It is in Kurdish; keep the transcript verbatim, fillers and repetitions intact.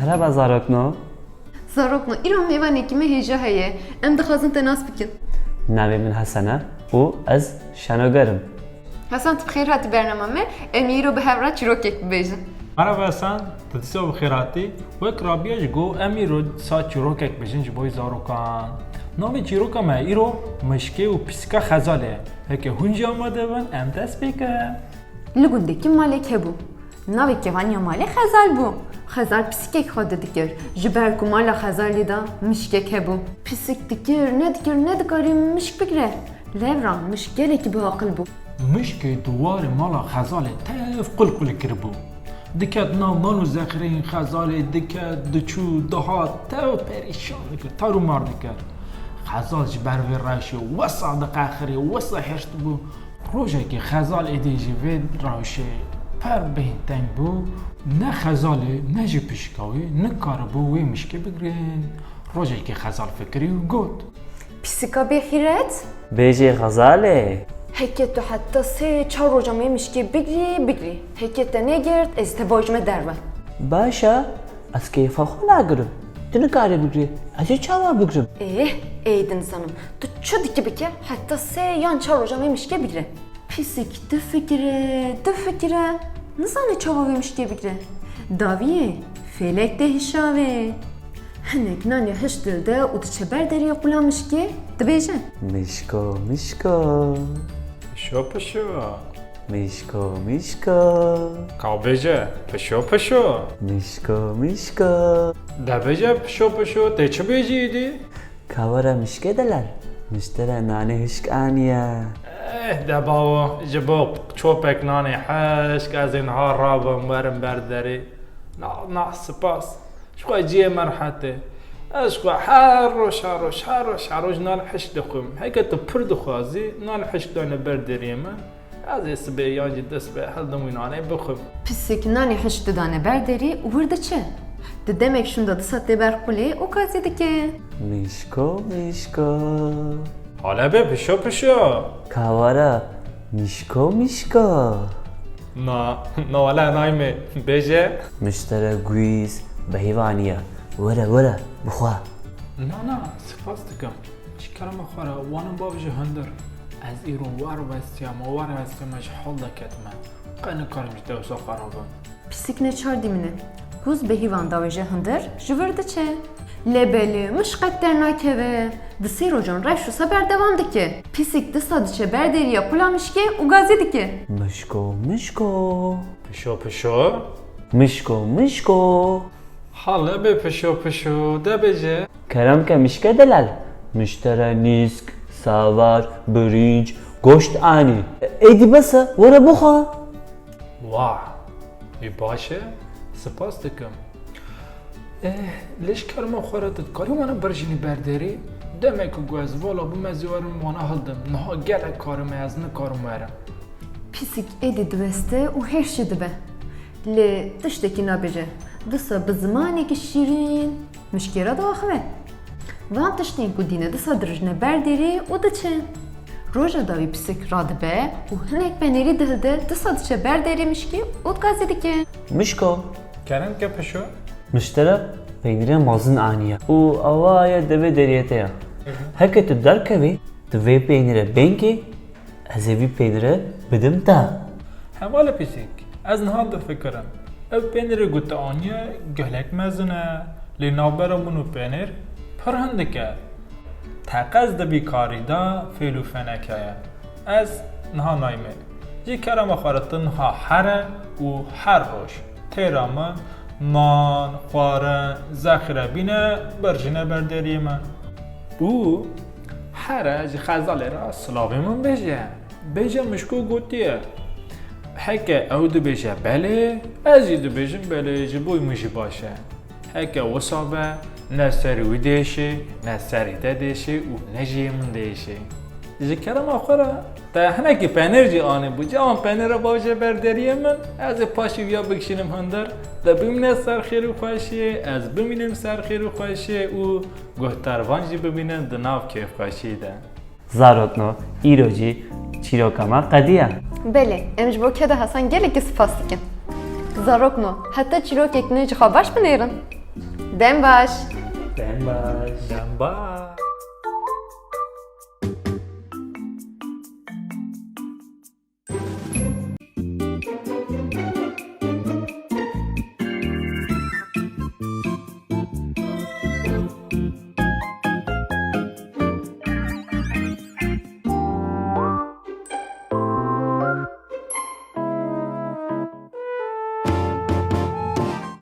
Merhaba zarokno. Zarokno, îro mêvanekî me hêja heye. Em dixwazin te nas bikin. Navê min Hesen e û ez şanoger im. Hesen, tu bi xêr hatî bernama me. Em îro bi hev re çîrokek bibêjin. Merhaba Hesen, tu dîsa bi xêr hatî. Wek Rabia jî got, em îro dîsa çîrokek bêjin ji bo zarokan. Navê çîroka me îro Mişkê û Pisîka Xezalê ye. Heke hûn jî amade bin, em dest pê kin. Li gundekî malek hebû. Navê kevaniya malê Xezal bû. Xezal pisîkek xwe didikir. Ji ber ku mala Xezalê de mişkek hebû. Pisîk dikir, nedikir, nedikarî mişk bigire. Lewra mişk gelekî biaqil bû. Mişkê di warê mala Xezalê tev qulqul kiribû. Diket nav mal û zexireyên Xezalê, diket, diçû, dihat, tev perîşan dikir, tar û mar dikir. Xezal ji ber vê rewşê wisa diqehirî, wisa hirs dibû. Rojekê Xezal êdî ji vê rewşê pir bêhn teng bû. Ne Xezalê, ne jî pisîka wî nikaribû wê mişkê bigrin. Rojekê Xezal fikirî û got: Pisîka bêxîret? Bêjê Xezalê. Heke tu heta sê çar rojan wê mişkê bigirî, bigirî. Heke te negirt, ez te bajime derve. Baş e, ez keyfa xwe nagirim. Tu nikarî bigirî, ez ê çawa bigrim? Ê, ê din zanim. Tu çi dikî bike, heta sê yan çar rojan wê mişkê bigire. Pisîk difikire, difikire, nizane çawa wê mişkê bigire. Dawiyê fêlek tê hişavê. Hinek nanê hişt dilde û diçe ber deriyê qula mişkê, dibêje: Mişko, mişko. Pişo, pişo. Mişko, mişko. Ka bêje, pişo, pişo. Mişko, mişko. De bêje, pişo, pişo, tê çi bêjî îdî? Ka were mişkê delal, miştere nanê hişk aniye. Eh, de bawo, ji bo çopek nanê hişk, ez ê niha rabim, werim ber derê. Na, na, spas. Ji xwe cihê me rehet e. Ez ji xwe her roj, her roj, her roj, her roj nan hişk dixwim. Heke tu pir dixwazî, nan hişk dane ber deriyê me. Ez ê sibê yan jî dest pê hildim wî nanê bixwim. Pisîk nanê hişk didane ber derî û wir diçe. Di demek şûnda disa tê ber qulê û gazî dike. Mişko, mişko. Hale be pişo pişo. Ka were, mişko, mişko. Na, na wele nayme, bêje. Miştere guîz, behîvaniye. Were, were, bixwe. Na, na, spas dikim. Ji kerema xwe re, wanin bav ji hundir. Ez îro war westiyame, war westiyame, ji hol de ketime. Qe nikarim ji dewsa xwe rabim. Pisîk neçar dîmine. Guîz behîvan dawêje hundir, ji vir diçe. Lê belê, mişk qet dernakeve. Di sê rojan rewş wisa berdewam dike. Pisîk disa diçe ber derî ya qula mişkê û gazî dike. Mişko, mişko. Pişo, pişo. Mişko, mişko. Hale be pişo pişo, de bêje. Kerem ke mişke delal. Miştere nîsk, savar, birînc, goşt anî. Êdî bes e, were bixwe. Wah, wî baş e, spas dikim. Eh, lê ji kerema xwe re tu dikarî wana birjînî ber derî? Demek ku ez vala bûm ez ê werim wana hildim. Niha gelek karim e, ez nikarim werim. Pisîk êdî diweste û hêrs jî dibe. Lê tiştekî nabêje. Disa bi zimanekî şîrîn mişkê re diaxive. Van tiştên ku dîne disa dirijne ber derî û diçe. Roja dawî pisîk radibe û hinek penêrî dihilde, disa diçe ber derî mişkê û gazî dike. Mişko. Kerem ke pişo. Miştere peynîrê mezin aniye û awa ye devê deriyê te ya. Heke tu derkevî, tu vê peynîre bên kî, ez ê vî peynîre bidim te. Hevalê pisîk, ez niha difikirim. Ev peynîrê ku tu aniye gelek mezin e, lê navbera min û peynîr pir hindik e. Teqez di vî karî de fêl û fenek heye. Ez niha nayme. Ji kerema xwe re tu niha here û her roj têra min nan, xwarin, zexîre bîne, birjîne ber deriyê min. Û here ji Xezalê re silavê min bêje. Bêje Mişko gotiye. Heke ew dibêje belê, ez jî dibêjim belê, ji bo min jî baş e. Heke wisa be, ne serê wî diêşê, ne serê te diêşê û ne jî yê min diêşê. Ji kerema xwe re te hinekî penêr jî anîbû, ca wan penêra bavêje ber deriyê min, ez ê paşê viya bikişînim hundir, te bimîne ser xêr û xweşiyê, ez bimînim ser xêr û xweşiyê û guhdarvan jî bimînin di nav kêfxweşiyê de. Zarokno, îro jî çîroka me qediya. Belê, em ji bo keda Hesan gelekî spas dikin. Zarokno, heta çîrokek nû ji xwe baş binêrin. Dem baş. Dem baş. Dem baş.